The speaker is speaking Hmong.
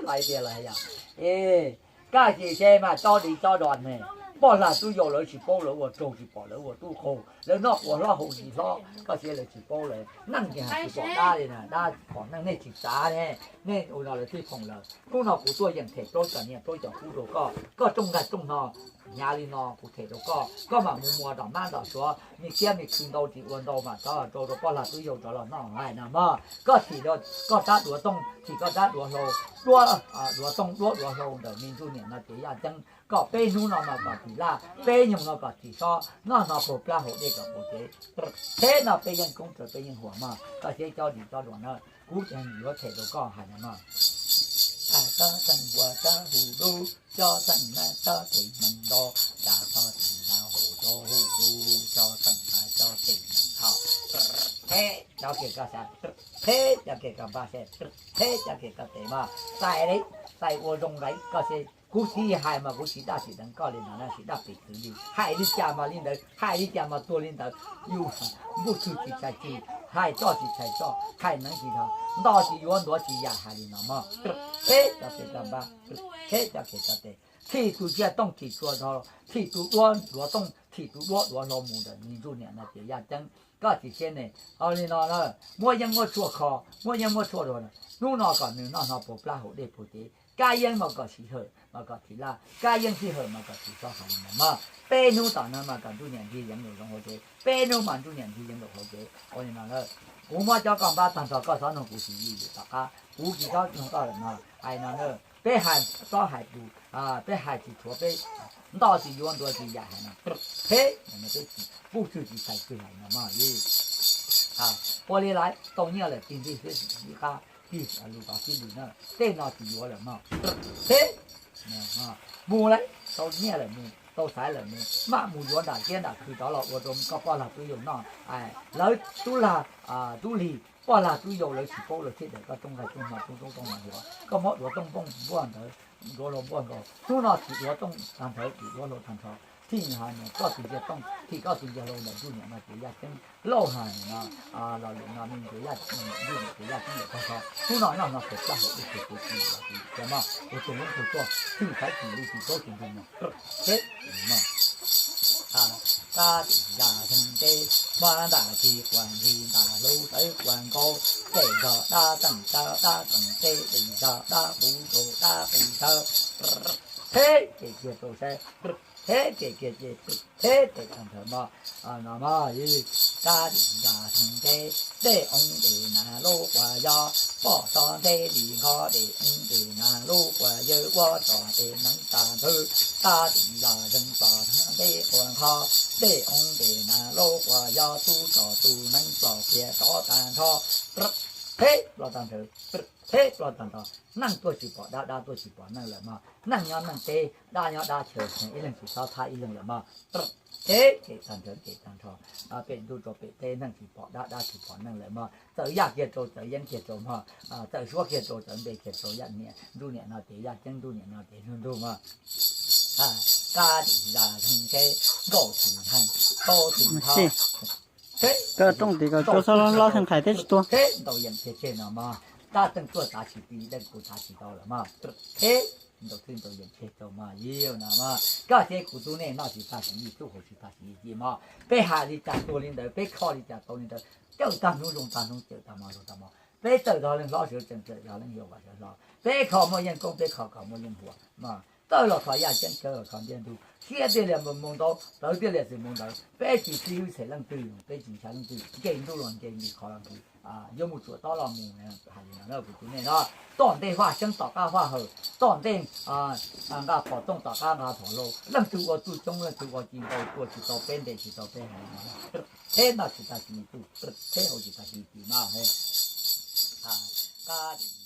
Hais tias lawm yog, e, koj sim seb mas tsob di tsob do ne, poj hlag tub yau lawv tsis paub lawv ua raug tsis pom lawv ua tub qau, lawv noj quav hlob haus zis hlob koj sim seb lawv tsis paub lawv neej ces tsis pom dab li na, dab pom neej nej tsis txav ne, nej ua no lawv twb phoom lawm. Hnub no kuv tuaj yeem them plaub cov niam plaub cov tub rau koj, koj rooj nqaij rooj hno hnyav li no kuv them rau koj, koj mam mus muas nrom mab nrom suav me kiab me khw ntau tsis ua ntau mas rov rau rau poj hlag tub yau rov los noj hais no mog. Koj thim koj rab duav tooj, thim koj rab duav hlau, duab duav tooj duab duav hlau ntawm me ntsuj niam no ces yaj ceeb. Kom peb hnub no mas kom tsis laj, peb nyoog no kom tsis sob, noj hno paug plab haus dej kom puv cev. Theb no peb yeej koob raws peb yeej huam mog, koj siab cob dis cob duam na. Kuv tseem yuav them rau koj hais no mog. Tag tsob txeej ua tsob hu dub, tsob txeej na tsob tes mees nto, cas txog tsis na hu dub hu dub, tsob txeej na tsob tes mees nto. Theb cov kev koj xav, theb cov kev koj npaj xav, theb cov kev koj tes mog, xais li, xais ua zoo li koj xav. Kuv txiv hais mas kuv tsis daj tsis deev koj li no na, tsis daj pes txwv li. Hais li cas mas li ntawd, hais li cas mas tuag li ntawd. Yus npuj txwg tsis tshais txwg, hais roj tsis tshais roj, hais neev tsis dhau, nto tsis yuav ntuav tsis yam hais li no mog. Theb cov kev koj npaj, theb cov kev koj tes, thim tus tsiaj tooj thim tsuas dhau, thim tus duab duav tooj, thim tus duab duav hlau mus ntawm me ntsuj niam no ces yaj ceeb. Koj tsis siab ne, ho li no na, muab yeeb muab tshuaj kho, muab yeeb muab tshuaj rau, hnub no kom nws noj hno paug plab haus dej puv cev, kab yeeb mas kom sij hawm mas kom tsis laj, kab yeeb sij hawm mas kom tsis sob hais li no mog. Peb hnub tom no mas kom ntsuj niam nrig yeev nraum zoov hauv tsev, peb hnub mas ntsuj niam nrig yeev nraum hauv tsev ua li no na. Kuv muab cov koj npaj tag nrho koj txhob nug kuv tsis yim tom qab, kuv tsis txhob nug koj lawm no hais no na. Peb hais txhob hais tus, peb hais tsis tshuav peb, nto tsis yuav ntuav tsis yam hais no. Theb, peb tsis npuj txwg tsis tshais txwg hais no mog li. Ua li lawm tau nyiaj lawm tig ntij xwb ib qab, tig lus tod xib lus na, tej no tsis yuav lawm mog. Theb, mus lawm, tau nyiaj lawm mus, tau xaiv lawm mus, maj mus yuav nram kiab nram khw rov los ua rau koj poj lag tub yau noj. Lawv tub lag tub lig poj lag tub yau lawv tsis paub lawv thiaj daim koj rooj nqaij rooj hno rooj toob tooj no yuav. Koj muab duav tooj npooj npuaj ntawd, duav hlau npuaj nkaus, hnub no thim duav tooj tag nrho, thim duav hlau tag nrho, thim koj tus ntsia tooj, thim koj tus ntsia hlau ntawm ntsuj niam no ces yaj ceeb. Lauj has no, los lwm no me ntsuj niam ces yaj ceeb lawm tag nrho. Hnub no noj hno paug plab haus dej puv cev, ua tus loob tus tuaj, txwj xaiv tsis lus tsis paub tsis ntseeg no. Theb, kab tim zaj zeeg teb, mab ntam tsis quas ntsis ntam hlub tawv quas nkaus, txeem zog dab txeem tawv dab txeem teb, txeem zog dab quv rau dab quv tawv. Theb ces kiag rau saib, theb ces kiag ces, theb ces tag nrho mog. No mog, kab tim zaj zeeg teb, dej oo dej nas lub quas yog, poj so nteb li nkho dej oo dej nas lub quas yawg ua tso dej neeb tag nthwv, kab tim zaj zeeg tso nteb quas nkho, dej oo dej nas lub quas yog, tub tso tus neeb tso kiag rov tag nrho. Theb ploj tag nrho, theb ploj tag nrho. Neej tuaj tsis pom dab, dab tuaj tsis pom neej lawm mog. Neej nyob neej teb, dab nyob dab chaw, ib leeg tsis txhob thab ib leeg lawm mog. Theb ces tag nrho ces tag nrho, pem ntuj rau pem teb, neej tsis pom dab, dab tsis pom neej lawm mog. Txawm yaj kiag rau, txawm yeeb kiag rau mog, txawm suab kiag rau, txawm npe kiag rau, yaj niam ntsuj niam no ces yaj ceeb, ntsuj niam no ces ntug ntug mog. Kab tim zaj zeeg teb, nkaum tsis heej, kaum tsis ho. Koj rooj tim kom tsuas txhob hlob hlob, theej qhais thiab tsis tuag. Theb ntaus yeem tseg tseg no mog, kab txeej tuaj tav tsis ti, leej kuv tav tsis tau lawm mog. Theb ntaus txwj ntaus yeem tseg rau mog, li no mog. Koj thiab kuv tub nej noj tsis tag siv yim, tub haus tsis tag siv yim mog. Peb hais li cas tuag li ntawd, peb kho li cas tau li ntawd, cawm tag hnub zoo tag hnub, cawm tag hmo zoo tag hmo. Peb tawm zog leej hlob sawv tsees, tawm zog leej yau sawv hlob. Peb kho muaj yeej koob, peb kho kom muaj yeej huam mog. Tawg los kho yaj ceeb, tawg los kho ntiag ntug, siab tiag li mus ntau, tawv tiag li xwb mus ntawd. Peb tsis sib hwb txheem leej twg, peb tsis ntshai leej twg, nce ntuj los nce, nce qhov los nce, yuav mus tsuam tob los mus. Hais li no kuv tus nej no, tom ntej faj seeb tom qab faj hawm, tom ntej nqa phom tooj tom qab nqa phom hlau, leej twg ua txuj coob leej twg ua ci ntau, tua tsis tau peb ntes tsis tau peb hais li no. Theb noj tsis tag siv yim, theb haus tsis tag siv yim no. Kab tim